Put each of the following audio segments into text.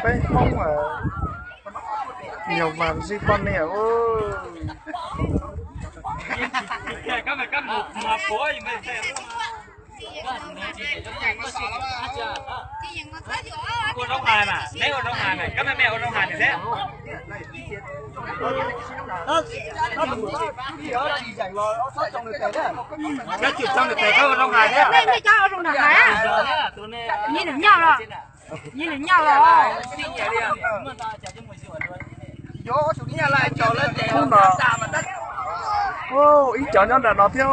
Peb Hmoob, Nyuj Vaj zij poj niam. Neb cov ua zoo nram hav, neb nyiam nyiam los, nyiam nyiam los. Hnub no ib cov nyob nram no thiab.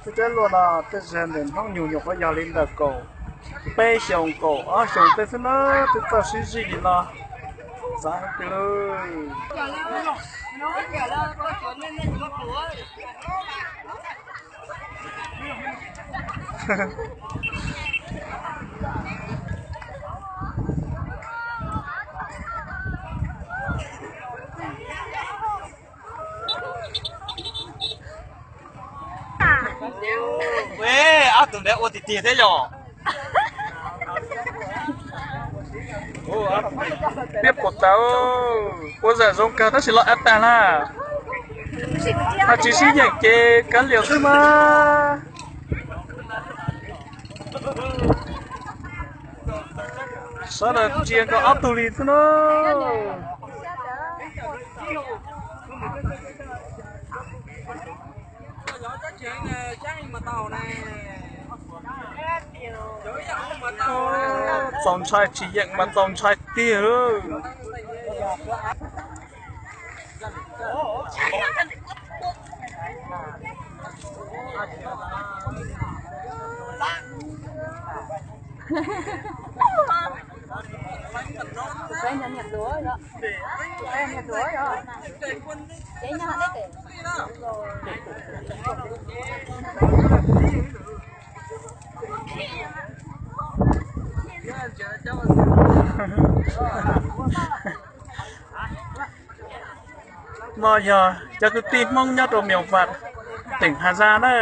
Tej teb luaj no tej zag ntawm Hmoob nyuag nyuag qhuav yog li ntawm kaum peb xyoos kaum ob xyoos tej xwb na, twb txawj sib zij li no. Xav tias Ob tug ntawd ua tiag tiag thiab yom. Peb puas tau ua zam zoo kawg tab sis los av tag na. Ho tsis sib yeem ces kav liam xwb mas. Sawv daws ntsia nkawd ob tug li xwb na. Txaus ntshai tsis yeem mas txaus ntshai tiag. No yog cov kwv tij Hmoob nyob rau Mia Vam, teem Has Zaj na.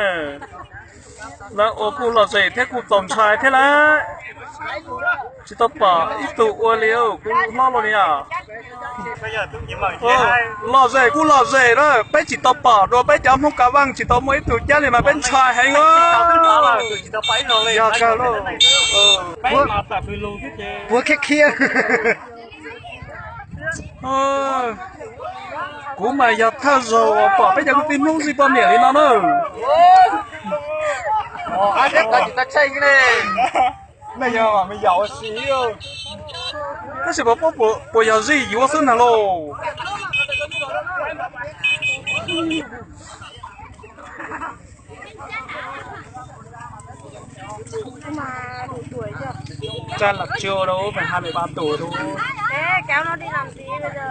Lawv ua kuj lom zem thiab kuj txaus ntshai thiab lawm. Tsis tau pom ib tug ua li kuv hlob los li os. Lom zem kuj lom zem na, peb tsis tau pom dua, peb cov Hmoob Kav Vaj tsis tau muaj ib tug cab li mas peb ntshai heev os. Yog kawg lauj. Puav khiav khiav. Kuv mas yog thawj zaug pom peb cov kwv tij Hmoob zij poj niam li no na. Tab sis puas, puas yog zij yuav xwb ntag lauj? Trai lọc chiều đâu, phải hai mươi ba tuổi thôi. Thế kéo nó đi làm gì bây giờ?